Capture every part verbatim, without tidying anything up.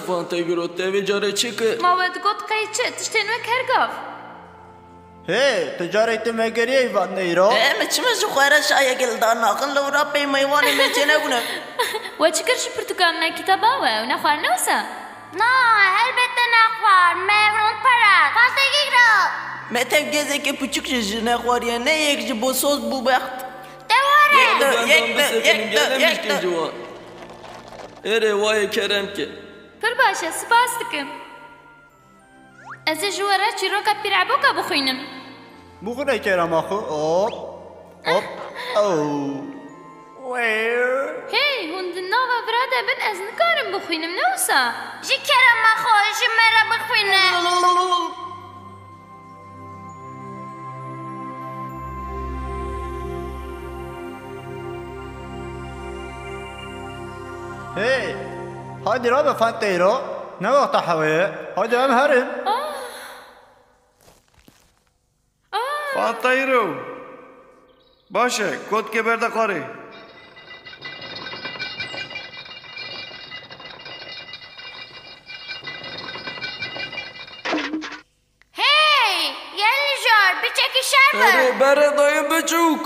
Fantayîro, te vê carê çi kir? Ma we digot qey çi? Tiştên wek her gav. Hê, tu carê tu me geriyê vat neyro? Ê, min çima ji xwe re şayekê li dar naxin, li wir pey meywanê me çênebûne. We çi kir ji pirtûkan me kîtaba we? Ew nexwarine wisa? Na, helbet te nexwar. Me ev rond pere. Fantayîro. Me tev gezekê piçûk jî ji nexwariye, ne yek ji bo soz bû bext. Te were. Yek de, yek de, yek de, yek de. Erê, wayê kerem ke. Pir baş e, spas dikim. Ez ê ji we re çîroka Pîreboka bixwînim. Bixwîne kerema xwe. Hop. Hop. Ew. Hey, hûn di nava vira de bin, ez nikarim bixwînim, ne wisa? Ji kerema xwe ji me re bixwîne. Hey, haydi rabe Fanteyro. Ne wexta hewê ye? Haydi em herin. Ah. Ah. Fanteyro. Baş e, kotkê berde xwarê. Hey, gel jar, biçekî şer be. Erê, bere dayê biçûk.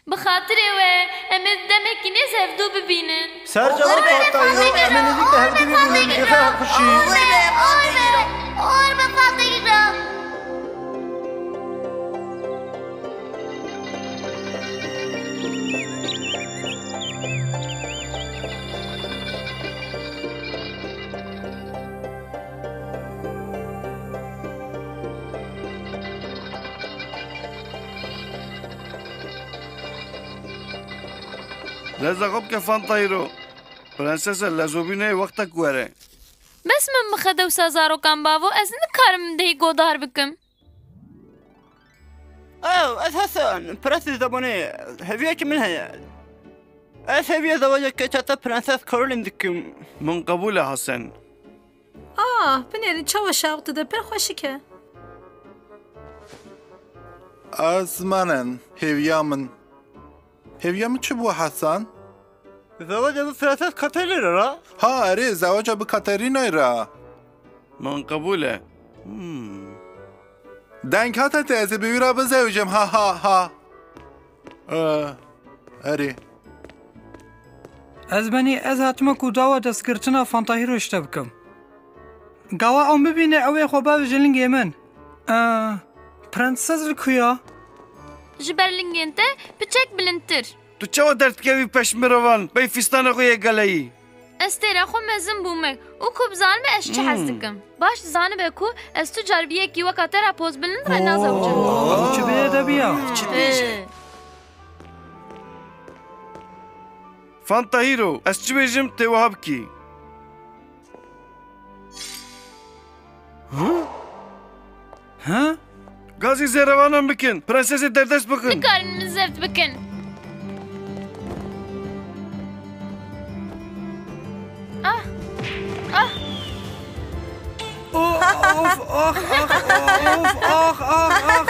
Bi xatirê we, em ê demekî nêz hevdû bibînin. Serca bi Fatayî, em ê nêzîk de hevdû bibînin. Bi xêr xweşî. Or be, or be, or be Fatayî re. Leza xwe bike Fantayîro. Prensese, lezobî neyê, wextek were. Bes min bixe dewsa zarokan bavo, ez nikarim dehî godar bikim. Ew, ez Hesen, prensê zebanê, hêviyekî min heye. Ez hêviya zewaceke çete Prenses Caroline dikim. Min qebûl e Hesen. Ah, binêrin çawa şax dide, pir xweşik e. Ez menin, hêviya min. Hêviya min çi bû Hesen? Zewaca bi Prenses Katerîna re? Ha, erê, zewaca bi Katerînayê re. Min qebûl e. Hmm. Deng hate te, ez ê bi wî re bizewicim, ha, ha, ha. Ee, erê. Ez benî, ez hatime ku dawa destgirtina Fantahîro ji te bikim. Gawa ew bibîne, ew ê xwe bave ji lingê min. Ee, prenses li ku ya? Ji ber lingên te piçek bilindtir. Tu çawa derdikevî peşmirovan, bey fîstana xwe yê geleyî? Ez têra xwe mezin bûme û ku bizanime ez çi hez Hmm. dikim. Baş dizanibe ku ez tu car bi yekî weka te re pozbilind re nazewicim. Oh, çi bê edebiya. Çi bêje? He. Fanta Hero, ez çi bêjim, tê wiha bikî. Hı? Hı? Gazî zêrevanan bikin, prensesê derdest bikin. Nikarin min zeft bikin. Ah! Ah! Of, ah, ah, ah, of, ah, ah, ah.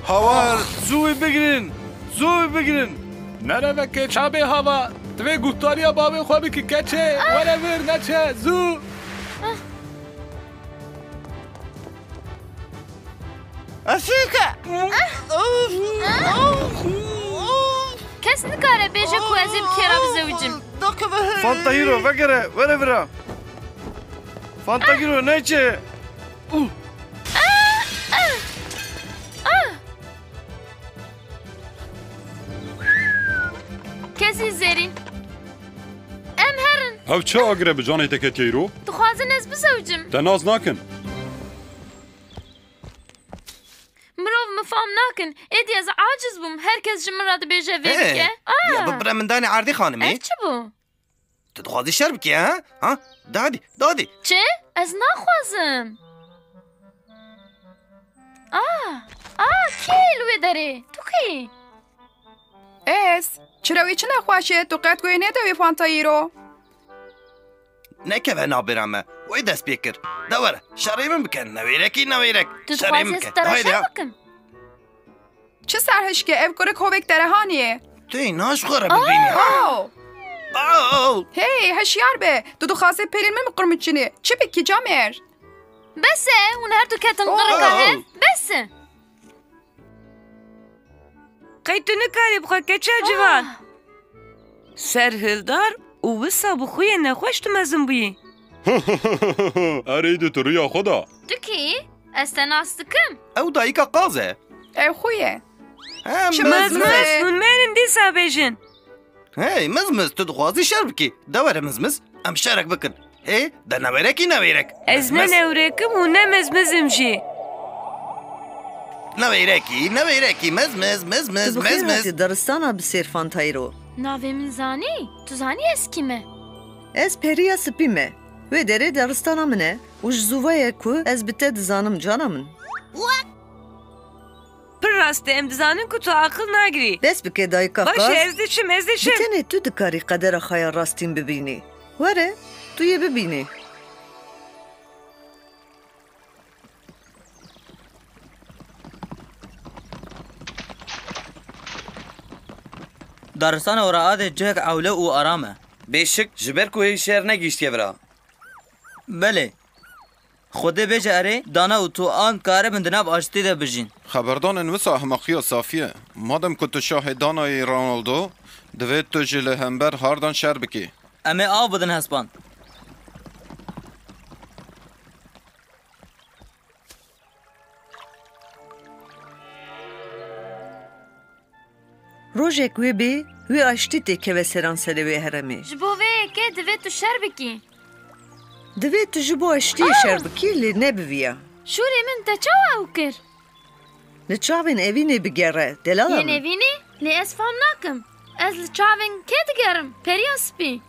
Hawar! Zû wî bigirin! Zû wî bigirin! Nerevekê çavê hava! Divê guhdariya bavê xwe bikî keçê! Were vir, neçe! Zû! Efîke! Kes nikare bêje ku ez ê bi kê re bizewicim. Fanta Hero, vegere, were vira. Fanta Hero, neçe! Uh! Kesî zerîn. Em herin. Ev çi agir e bi canê te ketiye îro? Dixwazin ez bizewicim. Te nas nakin. Mirov min fam nakin. Êdî ez aciz bûm. Her kes ji min re dibêje vê Ê, bike. Ya Ah! bi bire min danê erdî xanimê. Ev çi bû? Tu dixwazî şer bikî, ha? Ha? De hadi, de hadi. Çi? Ez naxwazim. Ah! Ah! Kî li wê derê? Tu kî? Ez? Çira wî çi nexweş e? Tu qet guhê nede wî Fanta Hero? Nekeve nabêra me. Wê dest pê kir. De were, şerê min bike. Newêrekî newêrek. Tu Şerê min dixwazî bike. ez te re Haydi şer ha. bikim? Çi serhişk e, ev kurik hovek terehanî ye. Tu yê naş xwe re bibînî. Oh! Oh! Hey, hişyar be! Tu dixwazî perîn min biqurmiçînî. Çi bikî, camêr? Bes e, hûn her du ketin Oh! qirika hev. Bes e. Qey tu nikarî bi xwe, keça ciwan? Ah. Serhildar û wisa bi xwe yê nexweş tu mezin bûyî. Erê, di tu riya xwe de. Tu kî yî? Ez te nas dikim. Ew dayika qaz e. Ew xwe ye. He, Çi mizmiz. Mizmiz, hûn mêrin dîsa bêjin. Hey, Mizmiz, tu dixwazî şer bikî? De were Mizmiz, em şerek bikin. Hê, de newêrekî newêrek. Ez ne Mizmiz. Newrêk im û ne mizmiz im jî. Newêrekî, newêrekî, Mizmiz, Mizmiz, Mizmiz. Tu bi xêr hatî daristana bi sêrfan tayro. Navê min zanî? Tu zanî ez kî me? Ez Periya Spî me. Wê derê daristana min e û ji zû ve ye ku ez bi te dizanim cana min. Pir rast e, em dizanin ku tu aqil nagirî. Bes bike dayika Baş e, qaz. Ez diçim, ez diçim. Bi tenê tu dikarî qedera xwe ya rastîn bibînî. Were, tu yê bibînî. Daristana Ora Adê cihek ewle û aram e. Bêşik, ji ber ku hê şer negihîştiye vira. Belê. Xwedê bêje erê, dana û tu an karibin di nav aştî de bijîn. Xeberdanên wisa ehmeqiya safî ye. Madem ku tu şahê dana yî Ronaldo, divê tu jî li hember Hardan şer bikî. Em ê av bidin hespan. Rojek wê bê, wê aştî têkeve seranserê wê heremê. Ji bo vê yekê divê tu şer bikî. Divê tu ji bo aştiyê Ah! şer bikî, lê ne bi viya. Şûrê min te çawa ew kir? Li çavên Evînê bigere, delala Yên min. Evînê? Lê ez fam nakim. Ez li çavên kê digerim? Periya spî.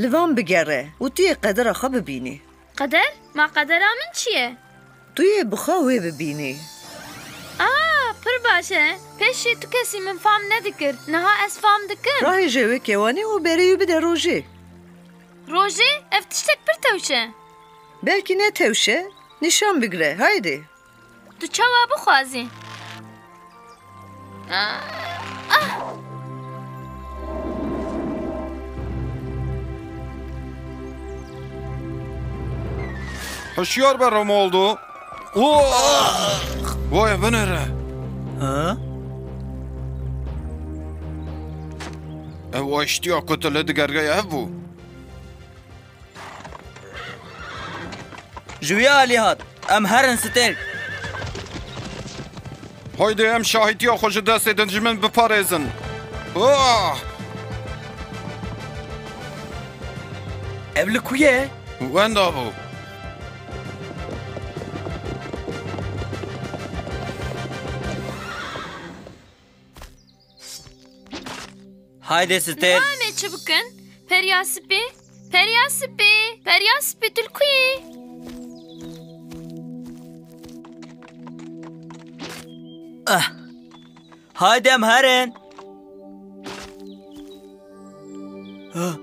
Li van bigere û tu yê qedera xwe bibînî. Qeder? Ma qedera min çi ye? Tu yê bi xwe wê bibînî. Aa, pir baş e. Pêşî tu kesî min fam nedikir. Niha ez fam dikim. Rahêje wê kewanê û berê wî bide Rojê. Rojê, ev tiştek pir tewş e. Belkî ne tewş e. Nîşan bigire, haydi. Tu çawa bixwazî? Ah, ah. Hişyar be Romualdo. Oh! Vay, binêre. Ha? Ew aştiya ku tu li digergeye hev bû. Ji wî alî hat. Em herin stêrk. Haydê em şahîtiya xwe ji destê dijmin biparêzin. Ah! Ev li ku ye? Wenda bû. Haydê stêr. Niha em ê çi bikin? Periya spî, periya spî, periya spî, tu li ku yî? Ah. Haydê em herin. Ah.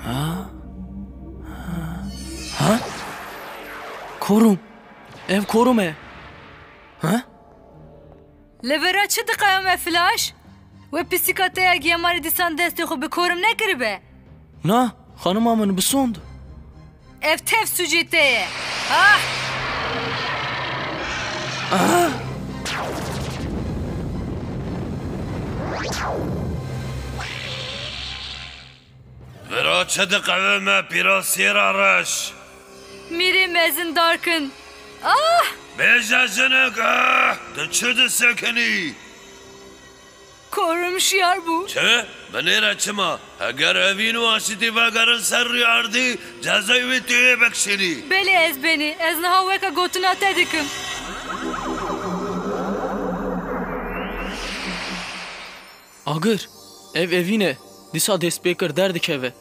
Ha? Ha? Korum. Ev korum e. Ha? Li vira çi diqewime Flash? We pisîka te ya giyemarî dîsan destê xwe bi korim nekiribe? Na, xanima min bisond. Ev tev sûcê te ye. Ah! Ah! Vira çi diqewime pîra sêra reş? Mîrê mezin Darkin. Ah! Bêje jinik, ah! Tu çi disekinî? Korum şiyar bû. Çi? Binêre çima? Heger Evîn û Aşîtî vegerin ser rûyê erdî, cezayê wî tu yê bikişînî. Belê ez benî. Ez niha weke gotina te dikim. Agir, ev Evîn e. Dîsa dest pê kir derdikeve.